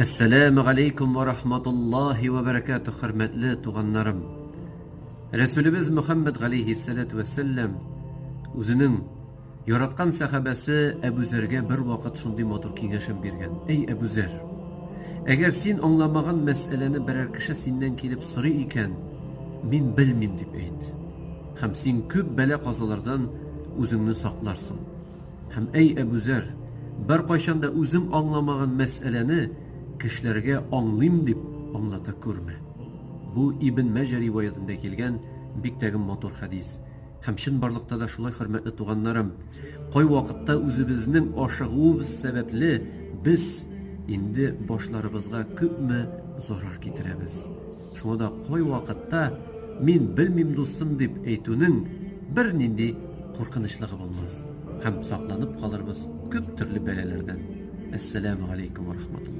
Әссәләмү галәйкүм вә рахматуллаһи вә бәрәкәтүһ, хөрмәтле туганнарым. Рәсүлебез Мөхәммәд галәйһиссәләтү вәссәлам үзенең яраткан сәхабәсе Әбүзәргә бер вакыт шундый матур киңәшен биргән. Әй Әбүзәр! Әгәр син аңламаган мәсьәләне берәр кеше синнән килеп сорый икән, мин белмим дип әйт. Һәм син күп бәла-казалардан үзеңне сакларсың. Һәм, әй Әбүзәр, беркайчан да үзең аңламаган мәсьәләне кешеләргә аңлыйм дип аңлата күрмә. Бу Ибн Мәҗә риваятендә килгән бик тәге матур хәдис. Һәм чынбарлыкта да шулай, хөрмәтле туганнарым, кайвакытта үзебезнең ашыгуыбыз сәбәпле без инде башларыбызга күпме зарар китерәбез. Шуңа да кайвакытта мин белмим, дустым дип әйтүнең бернинди куркынычлыгы булмас һәм сакланып калырбыз күп төрле бәлаләрдән. Әссәләмү галәйкүм вә рахматуллаһ.